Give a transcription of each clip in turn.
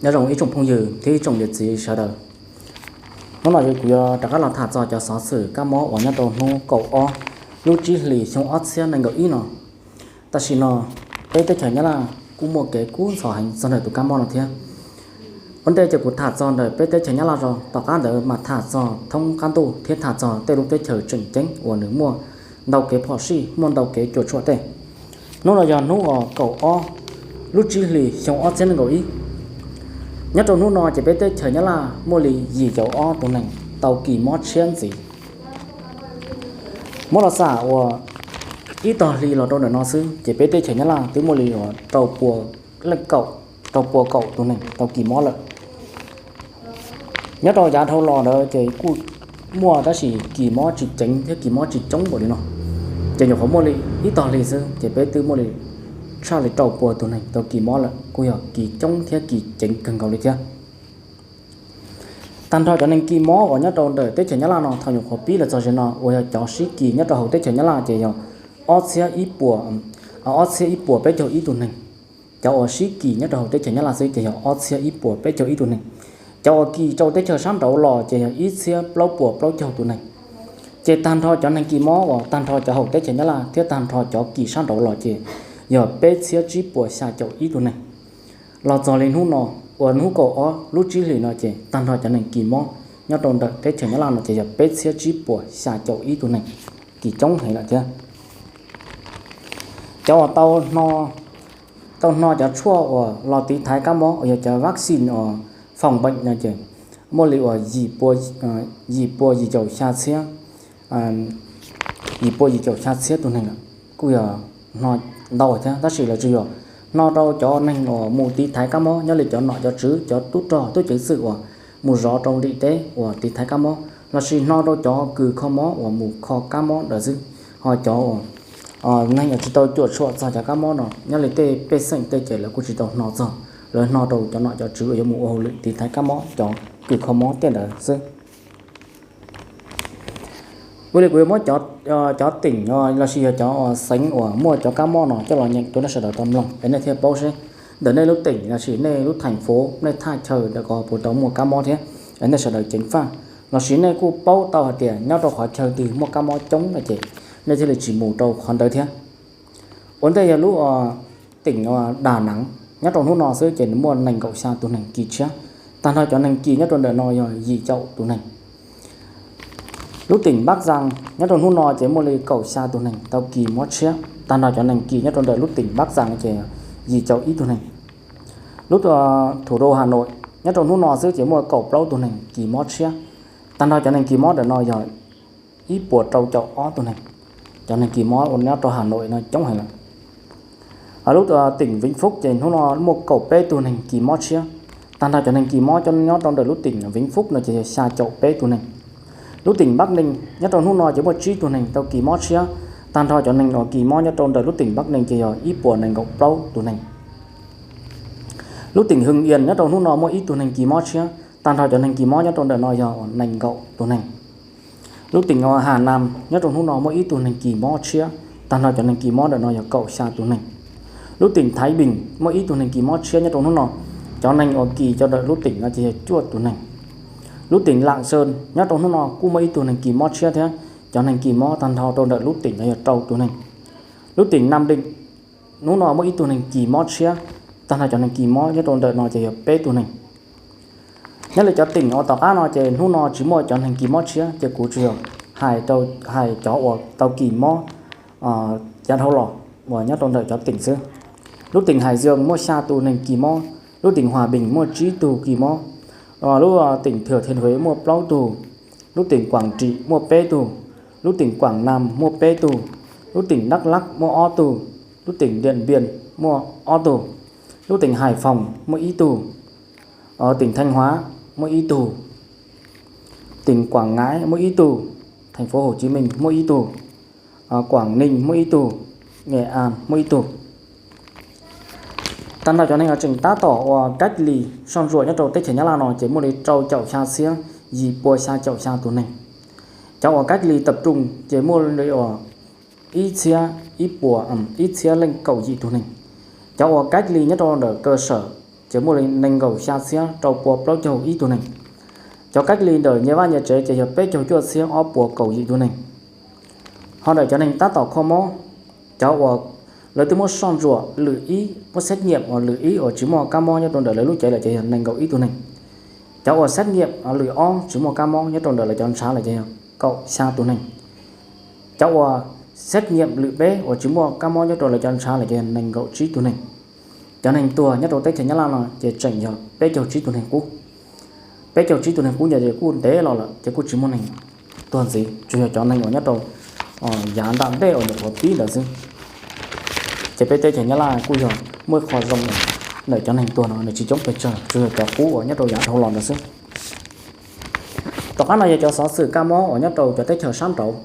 Nyob zoo ib tsoom phooj ywg thiab ib tsoom niam txiv sawv daws. Hnub no kuv yuav rov qab los tham txog cov xov xwm kab mob uas nyob rau hnub kaum ob lub tsib hlis xyoo ob txhiab nees nkaum ib no. Tam sim no peb teb chaws Nyab Laj kuj muaj kev kub ntxhov heev txog ntawm tus kab mob no thiab. Ua ntej ces kuv tham txog ntawm peb teb chaws Nyab Laj tso, tom qab ntawd mam tham txog thoob qab ntuj thiab tham txog tej lub teb chaws tseem ceeb uas nws muaj ntau kev phom sij, muaj ntau kev cuam tshuam tej. Hnub no yog hnub uas kaum ob lub tsib hlis xyoo ob txhiab nees nkaum ib. Nyob rau hnub no ces peb teb chaws Nyab Laj muaj li yim caum ob tus neeg tau kis mob tshiab ntxiv. Muab los xam uas ib tog hli los rau ntawm no xwb ces peb teb chaws Nyab Laj twb muaj li uas rau pua leej kaum, rau pua kaum tus neeg tau kis mob lawm. Nyob rau yav dhau los ntawd ces kuj muaj tab sis kis mob tsis ceev thiab kis mob tsis coob npaum li no. Ces nyuam qhuav muaj li ib tog hli xwb ces peb twb muaj li tshaj li rau pua tus neeg tau kis mob lawm, kuj yog kis coob thiab kis ceev kawg nkaus li thiab. Tag nrho cov neeg kis mob uas nyob rau ntawm teb chaws Nyab Laj no thaum nyuam qhuav pib los txog ze no uas yog cov sib kis nyob rau hauv teb chaws Nyab Laj ces yog ob txhiab ib puas, ob txhiab ib puas peb caug ib tus neeg. Cov uas sib kis nyob rau hauv teb chaws Nyab Laj xwb ces yog ob txhiab ib puas peb caug ib tus neeg. Cov uas kis rau teb chaws sab nraud los ces yog ib txhiab plaub puas plaub caug tus neeg. Ces tag nrho cov neeg kis mob uas tag nrho cov hauv teb chaws Nyab Laj thiab tag nrho cov kis sab nraud los ces yog peb txhiab tsib puas xya caum ib tus neeg. Los txog li hnub no, uas hnub kaum ob lub tsib hlis no ces tag nrho cov neeg kis mob nyob rau ntawm teb chaws Nyab Laj no ces yog peb txhiab tsib puas xya caum ib tus neeg, kis coob heev lawm thiab. Cov uas tau hno cov tshuaj uas los tiv thaiv kab mob uas yog cov vaccine uas phòng bệnh no ces muaj li uas yim pua yim caum xya txhiab, yim pua yim caum xya txhiab tus neeg lawm. Kuj yog hno ntau thiab tab sis lawv tsuas yog hno rau cov neeg uas mus tiv thaiv kab mob nyob li cov nom cov tswv, cov tub rog tub ceev xwm uas mus zov rau nrim teb uas tiv thaiv kab mob, lossis hno rau cov kws kho mob uas mus kho kab mob ntawd xwb. Ho cov uas neeg uas tsis tau cuam tshuam txog cov kab mob no nyob li tej pej xeem tej ces lawv kuj tsis tau hno txog, lawv hno rau cov nom cov tswv uas yuav mus ua hauj lwm tiv thaiv kab mob, cov kws kho mob tej ntawd xwb. Ua li kuv yuav muab cov teem lossis yog cov xeev uas muaj cov kab mob no coj los nyeem rau nej sawv daws tau mloog es nej thiaj paub seb ntawm nej lub teem lossis nej lub theem fuv nej thaj chaw ntawm ko puas tau muaj kab mob thiab, es nej sawv daws ceev faj, lossis nej kuj paub tau hais tias nyob rau qhov chaw twg muaj kab mob coob no ces nej thiaj li tsis mus rau qhov ntawd thiab. Ua ntej yog lub teem Đà Nẵng, nyob rau hnub no xwb ces nws muaj nees nkaum xya tus neeg kis tshiab. Tag nrho cov neeg kis nyob rau ntawm no yog yim caum tus neeg. Lub teem Bắc Giang nyob rau hnub no ces muaj li kaum xya tus neeg tau kis mob tshiab. Tag nrho cov neeg kis nyob rau ntawm lub teem Bắc Giang ces yim caum ib tus neeg. Lub thủ đô Hà Nội nyob rau hnub no xwb ces muaj kaum plaub tus neeg kis mob tshiab. Tag nrho cov neeg kis mob ntawm no yog ib puas rau caum ob tus neeg. Cov neeg kis mob uas nyob rau Hà Nội no coob heev lawm. Lub teem Vĩnh Phúc ces hnub no muaj kaum peb tus neeg kis mob tshiab. Tag nrho cov neeg kis mob nyob rau ntawm lub teem Vĩnh Phúc no ces yog xya caum peb tus neeg. Lub teem Bắc Ninh nyob rau hnub no ces muaj tsib tus neeg tau kis mob tshiab. Tag nrho cov neeg uas kis mob nyob rau ntawm lub teem Bắc Ninh ces yog ib puas nees nkaum plaub tus neeg. Lub teem Hưng Yên nyob rau hnub no muaj ib tug neeg kis mob tshiab. Tag nrho cov neeg kis mob nyob rau ntawm no yog nees nkaum tus neeg. Lub teem Hà Nam nyob rau hnub no muaj ib tug neeg kis mob tshiab. Tag nrho cov neeg kis mob ntawm no yog kaum xya tus neeg. Lub teem Thái Bình muaj ib tug neeg kis mob tshiab nyob rau hnub no. Cov neeg uas kis rau ntawm lub teem no ces yog cuaj tus neeg. Lub teem Lạng Sơn nyob rau hnub no kuj muaj ib tug neeg kis mob tshiab thiab. Cov neeg kis mob tag nrho rau ntawm lub teem no yog rau tus neeg. Lub teem Nam Định hnub no muaj ib tug neeg kis mob tshiab. Tag nrho cov neeg kis mob nyob rau ntawm no ces yog peb tus neeg. Nyob li cov teem uas tom qab no ces hnub no tsis muaj cov neeg kis mob tshiab ces kuv tsuas yog hais cov uas tau kis mob yav dhau los uas nyob rau ntawm cov teem xwb. Lub teem Hải Dương muaj xya tus neeg kis mob. Lub teem Hòa Bình muaj tsib tug kis mob. Lub teem Thừa Thiên Huế muaj plaub tug. Lub teem Quảng Trị muaj peb tug. Lub teem Quảng Nam muaj peb tug. Lub teem Đắk Lắk muaj ob tug. Lub teem Điện Biên muaj ob tug. Lub teem Hải Phòng muaj ib tug. Teem Thanh Hóa muaj ib tug. Teem Quảng Ngãi muaj ib tug. Thành phố Hồ Chí Minh muaj ib tug. Quảng Ninh muaj ib tug. Nghệ An muaj ib tug. Tag nrho cov neeg uas tseem tab tom uas cách ly soj ntsuam nyob rau teb chaws Nyab Laj no ces muaj li rau caum xya txhiab yim pua xya caum xya tus neeg. Cov uas cách ly tập trung ces muaj li uas ib txhiab ib puas, ib txhiab leej kaum yim tus neeg. Cov uas cách ly nyob rau ntawm cơ sở ces muaj li nees nkaum xya txhiab rau pua plaub caug ib tug neeg. Cov cách ly ntawm nyias vaj nyias tsev ces yog peb caug cuaj txhiab ob puas kaum yim tug neeg. Ho ntawm cov neeg tab tom kho mob, cov uas lawv twb muab soj ntsuam lwm ib, muab xét nghiệm uas lwm ib uas tsis muaj kab mob nyob rau ntawm lawv lub cev lawm ces yog nees nkaum ib tug neeg. Cov uas xét nghiệm lwm ob tsis muaj kab mob nyob rau ntawm lawv cov ntshav lawm ces yog kaum xya tus neeg. Cov uas xét nghiệm lwm peb uas tsis muaj kab mob nyob rau lawv cov ntshav lawm ces yog nees nkaum tsib tus neeg. Cov neeg tuag nyob rau teb chaws Nyab Laj no ces tseem yog peb caug tsib tus neeg qub. Peb caug tsib tus neeg qub ntawd ces kuj ntev los lawm ces kuj tsis muaj neeg tuag ntxiv, tsuas yog cov neeg uas nyob rau yav nram ntej uas nyuam qhuav pib ntawd xwb. Ces peb teb chaws Nyab Laj kuj yog muaj ib qho zoo ntawm cov neeg tuag no nws tsis coob pes tsawg, tsuas yog cov qub uas nyob rau yav dhau los ntawd xwb. Tom qab no yog cov xov xwm kab mob uas nyob rau cov teb chaws sab nraud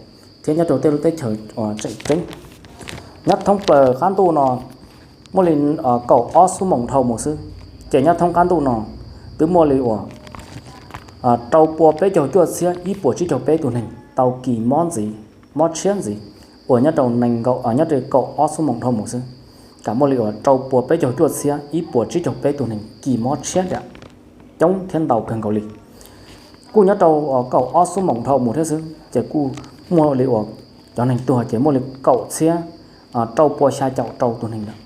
thiab nyob rau tej lub teb chaws uas tseem ceeb. Nyob thoob plaws qab ntuj no muaj li kaum ob xuab moos dhau mus xwb, ces nyob thoob qab ntuj no twb muaj li uas rau pua peb caug cuaj txhiab ib puas tsib caug peb tus neeg tau kis mob ntxiv, mob tshiab ntxiv, uas nyob rau nees nkaum, nyob rau kaum ob xuab moos dhau mus xwb, kam muaj li uas rau pua peb caug cuaj txhiab ib puas tsib caug peb tus neeg kis mob tshiab thiab coob thiab ntau kawg nkaus li. Kuj nyob rau kaum ob xuab moos dhau mus thiab xwb ces kuj muaj li uas cov neeg tuag ces muaj li kaum txhiab rau pua xya caum rau tus neeg lawm.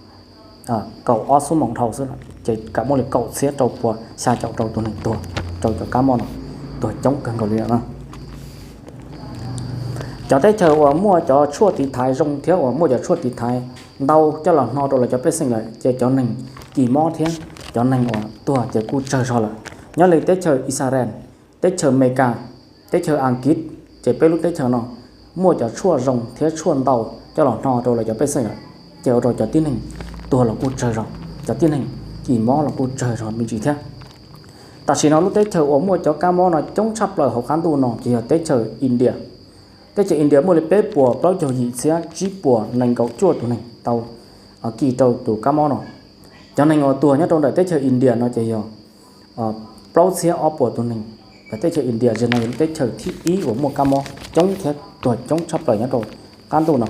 Kaum ob xuab moos dhau xwb ces kam muaj li kaum txhiab rau pua xya caum rau tus neeg tuag rau cov kab mob no, tuag coob kawg nkaus li lawm na. Cov teb chaws uas muaj cov tshuaj tiv thaiv zoo thiab uas muaj cov tshuaj tiv thaiv ntau coj los hno rau lawv cov pej xeem lawm ces cov neeg kis mob thiab cov neeg uas tuag ces kuj tsawg zog lawm. Nyob li teb chaws Israel, teb chaws Amelikas, teb chaws Askiv, ces peb lub teb chaws no muaj cov tshuaj zoo thiab tshuaj ntau coj los hno rau lawv cov pej xeem lawm, ces ua rau cov tib neeg tuag los kuj tsawg zog, cov tib neeg kis mob los kuj tsawg zog me ntsis thiab. Tam sim no lub teb chaws uas muaj cov kab mob no coob tshaj plaws hauv qab ntuj no ces yog teb chaws India. Teb chaws India muaj li peb puas plaub caug yim txhiab tsib puas nees nkaum cuaj tus neeg tau kis rau tus kab mob no. Cov neeg uas tuag nyob rau ntawm teb chaws India no ces yog plaub txhiab ob puas tus neeg. Teb chaws India zaum no yog lub teb chaws thib ib uas muaj kab mob coob thiab tuag coob tshaj plaws nyob rau qab ntuj no.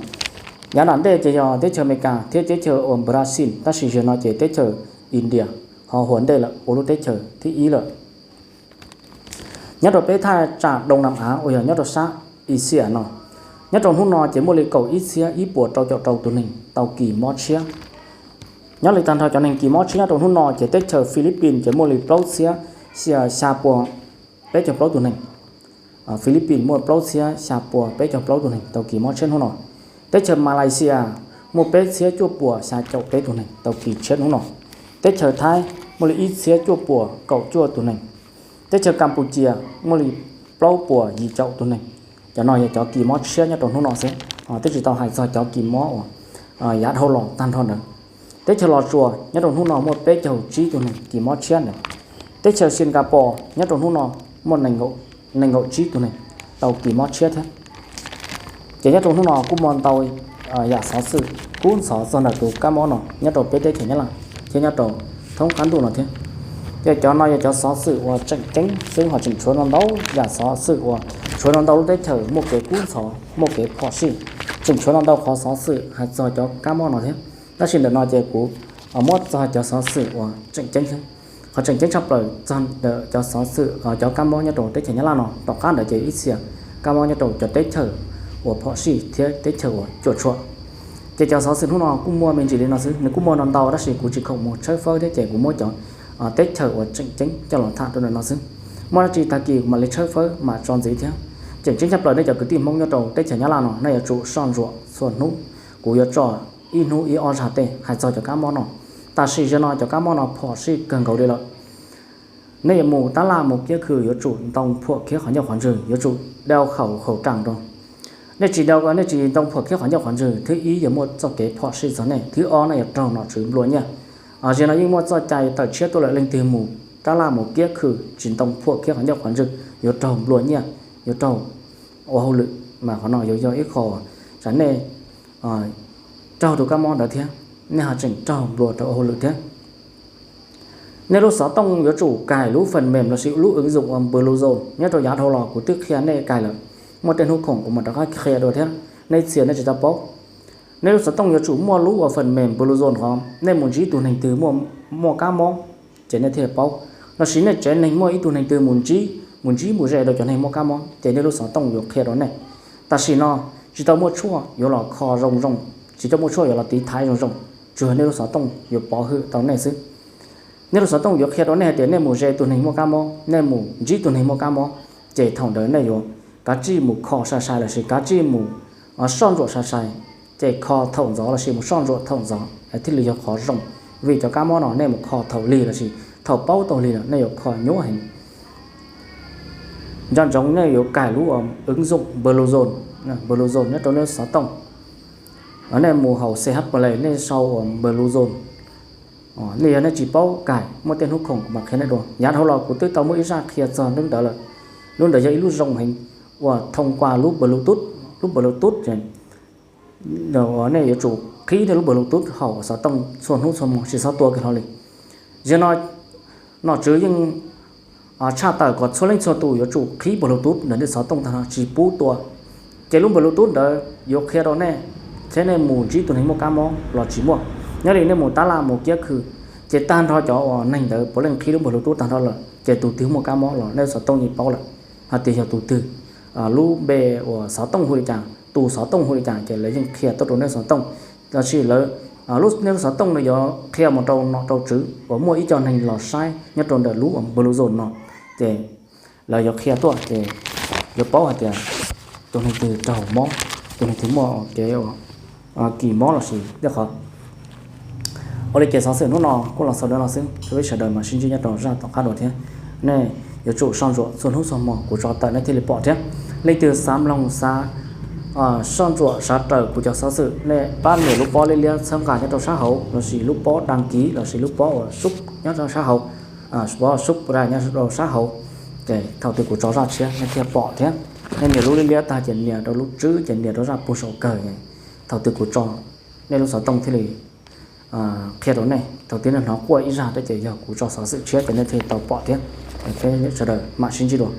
Yav nram ntej ces yog teb chaws Amelikas thiab teb chaws uas Brazil, tab sis zaum no ces teb chaws India ho hu ua ntej lawm ua lub teb chaws thib ib lawm. Nyob rau peb thaj tsam Doo Nam Av uas yog nyob rau sab Asia no, nyob rau hnub no ces muaj li kaum ib txhiab ib puas rau caum rau tus neeg tau kis mob tshiab. Nyob li tag nrho cov neeg kis mob tshiab nyob rau hnub no ces teb chaws Philippines ces muaj li plaub txhiab xya pua peb caug plaub tus neeg. Philippines muaj plaub txhiab xya pua peb caug plaub tus neeg tau kis mob tshiab hnub no. Teb chaws Malaysia muaj peb txhiab cuaj puas xya caum peb tus neeg tau kis tshiab hnub no. Teb chaws Thaib muaj li ib txhiab cuaj puas kaum cuaj tus neeg. Teb chaws Kampuchia muaj li plaub puas yim caum tus neeg. Cov no yog cov kis mob tshiab nyob rau hnub no xwb, twb tsis tau hais txog cov kis mob uas yav dhau los tag nrho ntawd. Teb chaws Los Tsuas nyob rau hnub no muaj peb caug tsib tus neeg kis mob tshiab ntawd. Teb chaws Singapore nyob rau hnub no muaj nees nkaum tsib tus neeg tau kis mob tshiab thiab. Ces nyob rau hnub no kuj muaj ntau yam xov xwm kub ntxhov txog ntawm tus kab mob no nyob rau peb teb chaws Nyab Laj thiab nyob rau thoob qab ntuj no thiab. Ces cov no yog cov xov xwm uas tseem ceeb xwb, ho tseem tshuav ntau ntau yam xov xwm uas tshuav ntau ntau lub teb chaws muaj kev kub ntxhov, muaj kev phom sij. Tseem tshuav ntau ntau qhov xov xwm hais txog cov kab mob no thiab, tab sis ntawm no ces kuv muab txog cov xov xwm uas tseem ceeb thiab. Qhov tseem ceeb tshaj plaws txog ntawm cov xov xwm cov kab mob nyob rau teb chaws Nyab Laj no, tom qab ntawd ces ib txhia kab mob nyob rau cov teb chaws uas phom sij thiab teb chaws uas cuam tshuam. Ces cov xov xwm hnub no kuj muaj me ntsis li no xwb, nws kuj muaj ntau ntau tab sis kuv tsis khoom mus tshawb fawb thiab ces kuv muab cov teb chaws uas tseem ceeb coj los tham rau ntawm no xwb. Muaj dab tsi tag kis kuv mam li tshawb fawb mam tso ntxiv thiab. Tseem ceeb tshaj plaws nej cov kwv tij Hmoob nyob rau teb chaws Nyab Laj no nej yuav tsum soj ntsuam txhua hnub. Kuv yuav tso ib hnub ib ob zag tej hais txog cov kab mob no. Tam sim zaum no cov kab mob no phom sij kawg nkaus li lawm. Nej yuav mus tab laj mus kiab khw yuav tsum ntoo phuam khiab qhov ncauj qhov ntswg, yuav tsum đeo khẩu khẩu trang rau. Nej tsis đeo, nej tsis ntoo phuam khiab qhov ncauj qhov ntswg, thib ib yog muaj txoj kev phom sij txog nej, thib ob nej yuav raug nom tswv nplua nyiaj. Zaum no yeej muaj txoj cai tawm tshiab tuaj lawm, leej twg mus tab laj mus kiab khw tsis ntoo phuam khiab qhov ncauj qhov ntswg yuav raug nplua nyiaj, yuav raug ua hauj lwm, mas qhov no yuav yog ib qho tsam nej raug tus kab mob ntawd thiab, nej ho tseem raug nplua rau ua hauj lwm thiab. Nej lub xov tooj yuav tsum kais lub phần mềm lossis lub ứng dụng uas Bluezone. Nyob rau yav dhau los kuv twb qhia nej kais lawm, muaj tej hnub khoom kuv mam rov qab qhia dua thiab, nej txhia nej tsis tau paub. Nej lub xov tooj yuav tsum muaj lub uas phần mềm Bluezone, qhov nej mus ntsib tus neeg twg muaj kab mob ces nej thiaj paub. Los sis nej tsev neeg muaj ib tug neeg twg mus ntsib mus ntsib mus ze rau cov neeg muaj kab mob ces nej lub xov tooj yuav qhia rau nej. Tam sim no tsis tau muaj tshuaj yuav los kho zoo zoo, tsis tau muaj tshuaj yuav los tiv thaiv zoo zoo, tsuas yog nej lub xov tooj yuav pov hwm tau nej xwb. Nej lub xov tooj yuav qhia rau nej hais tias nej mus ze tus neeg muaj kab mob, nej mus ntsib tus neeg muaj kab mob, ces thaum ntawd nej yuav kav tsij mus kho sai sai los sis kav tsij mus soj ntsuam sai sai, ces kho thaum ntxov los sis mus soj ntsuam thaum ntxov thiaj li yog qhov zoo. Vim cov kab mob no nej mus kho thaum lig los sis thaum paub tau lig lawm nej yuav kho nyuaj heev. Nco ntsoov nej yuav kais lub ua wb zoom Bluezone, Bluezone nyob rau nej lub xov tooj. Nej mus hauv C H Play nej sau ua Bluezone. Nej yog nej tsis paub kais muaj tej hnub khoom kuv mam qhia nej dua. Yav dhau los kuv twb tau muaj ib zaj qhia txog lub ntawd lawm. Lub ntawd yog ib lub zoo heev uas thoob qua lub Bluetooth, lub Bluetooth nej yuav tsum qhib nej lub Bluetooth hauv xov tooj txhua hnub txhua hmo tsis txhob tua kiag hlo li. Yog no nom tswv yeej tshaj tawm kom txhua leej txhua tus yuav tsum qhib Bluetooth ntawm nej xov tooj tag nrho tsis pub tua. Ces lub Bluetooth ntawd yuav qhia rau nej thiab nej mus ntsib tus neeg muaj kab mob los tsis muaj. Nyob li nej mus tab laj mus kiab khw, ces tag nrho cov uas neeg ntawd puav leej qhib lub Bluetooth tag nrho lawm ces tus twg muaj kab mob los nej lub xov tooj yeej paub lawm hais tias yog tus twg, lub npe uas xov tooj hu li cas, tus xov tooj hu li cas ces lawv yeej qhia tuaj rau nej xov tooj. Los sis lawv, lub nej lub xov tooj no yuav qhia mus rau nom rau tswv uas muaj ib co neeg los saib nyob rau ntawm lub Bluezone no, ces lawv yuav qhia tuaj ces yuav paub hais tias tus neeg twg raug mob, tus neeg twg muaj kev kis mob los sis tej qhov. Ua li ces xov xwm hnub no kuj los xaus li no xwb, peb sawv daws mam sib ntsib nyob rau zaj tom qab dua thiab. Nej yuav tsum soj ntsuam txhua hnub txhua hmo kuv tso tawm nej thiaj li pom thiab. Leej twg xav mloog xav soj ntsuam sav raws kuv cov xov xwm nej pab nias lub pob liab liab txhawb nqa nyob rau sab hauv los sis lub pob đăng ký los sis lub pob uas sub nyob rau sab hauv, pob sub ra nyob rau sab hauv, ces thaum twg kuv tso zaj tshiab nej thiaj pom thiab. Nej nias lub liab liab tag ces nias rau lub tswb ces nias rau zaj puag saum kawg. Thaum twg kuv tso nej lub xov tooj thiaj li qhia rau nej, thaum twg nej hnov quaj ib zaj thiab ces yog kuv tso xov xwm tshiab ces nej thiaj li tau pom thiab. Peb sawv daws mam sib ntsib dua.